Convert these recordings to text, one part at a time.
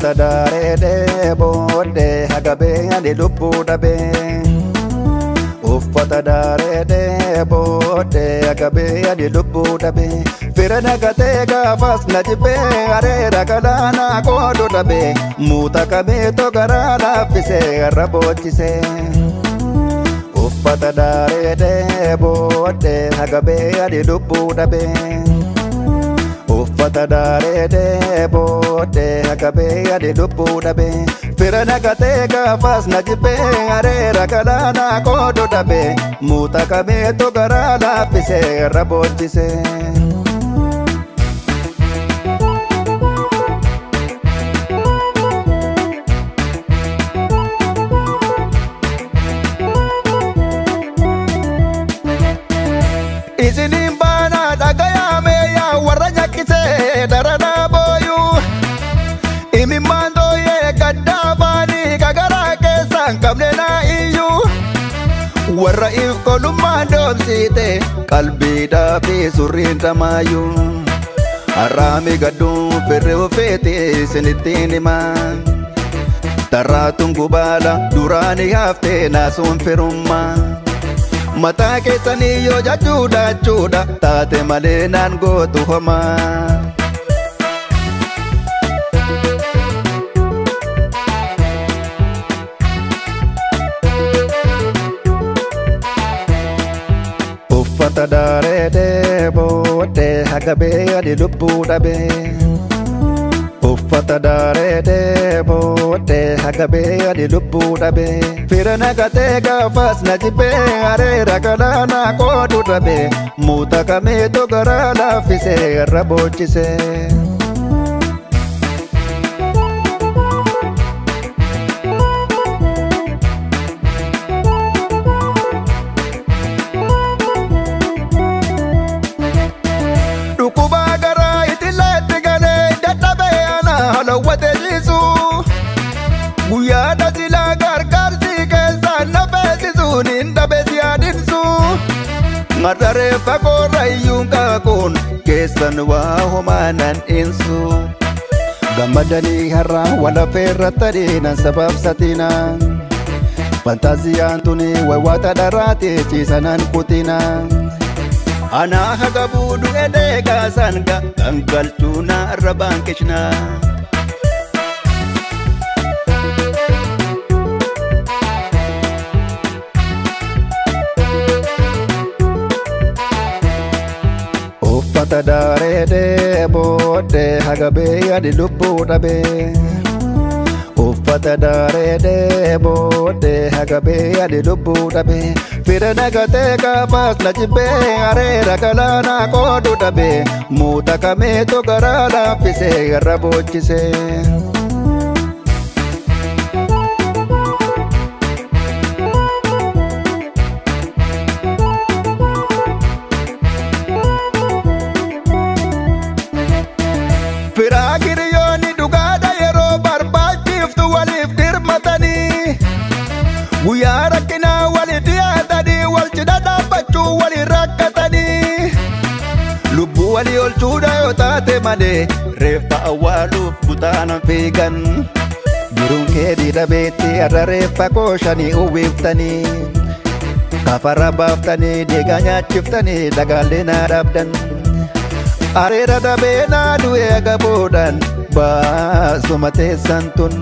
Uffata daaree booddee hagabee ani lubbuu dhabee. Uffata daaree booddee hagabee ani lubbuu dhabee. Fira nagatee gaafas na jibbee areera galaanaa qoodu dhabee. Muuta kameetu garaa laaffisee har'a boochisee. Uffata daaree booddee hagabee ani lubbuu dhabee. Uffata daaree booddee hagabee ani lubbuu dhabee. Fira nagatee gaafas na jibbee areera galaanaa qoodu dhabee. Muuta kameetu garaa laaffisee har'a boochisee. Isiniin baanaa dhagayaamee yaa warra nyakkisee daranaa booyuu. Imimmaan dooyee gaddaa baanii gagaraa keessaan qabne naa iyyuu. Warra if kolummaan doomsiite qalbiidhaa fi surriin dhamaayyuu. Har'aami gadduun firri ufeeti isinittiin himaa. Tarraatuun gubaala duraanii haftee naasuun firummaa. Mataa keessanii yoo jechuudha jechuudha taate malee naan gootu homaa. Uffata daaree booddee hagabee ani lubbuu dhabee. Uffata daaree booddee hagabee ani lubbuu dhabee. Fira nagatee gaafas na jibbee areera galaanaa qoodu dhabee. Muuta kameetu garaa laaffisee har'a boochisee. Dhukkubaa garaa itileetti galee dadhabee ana halawwate jiisu. Guyyaa tasilaa gargaarsi keessaan na feesisuun hin dhabe si adimsu. Mar'areeffa koorra iyyuun kaakuun keessan waa homaa nan insu. Gammadanii har'a walafeerra tarii nan sababsatina. Fantaaziyaan tuni waywaata dharaate ciisanaan kutina. Anaa haga buudhu edee gaasaan ga gangalchuu na arrabaan kishnaa. Uffata daaree booddee hagabee ani lubbuu dhabee. Uffata daaree booddee hagabee ani lubbuu dhabee. Fira nagatee gaafas na jibbee areera galaanaa qoodu dhabee. Muuta kameetu garaa laaffisee har'a boochisee. Firaa hiriyoonni dhugaadha yeroo barbaachiftu waliif dirmatanii. Guyyaa rakkinaa wali dhiyaatanii wal cina dhaabbachuu walii rakkatanii. Lubbuu walii olchuudha yoo taate malee reeffa awwaaluuf kutaanan fiigan. Jiruun keetii dhabeetti har'a reeffa kooshanii uwwiftanii. Kafarra baaftanii deegaa nyaachiftanii dhagaalee naa dhabdan. Areera dhabee naa du'e agaboodhaan baasuma teessan tun.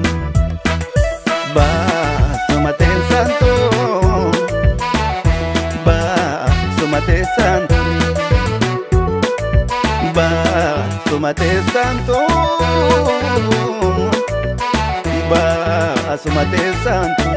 Baasuma teessan tun. Baasuma teessan tun. Baasuma teessan tun. Baasuma teessan tun.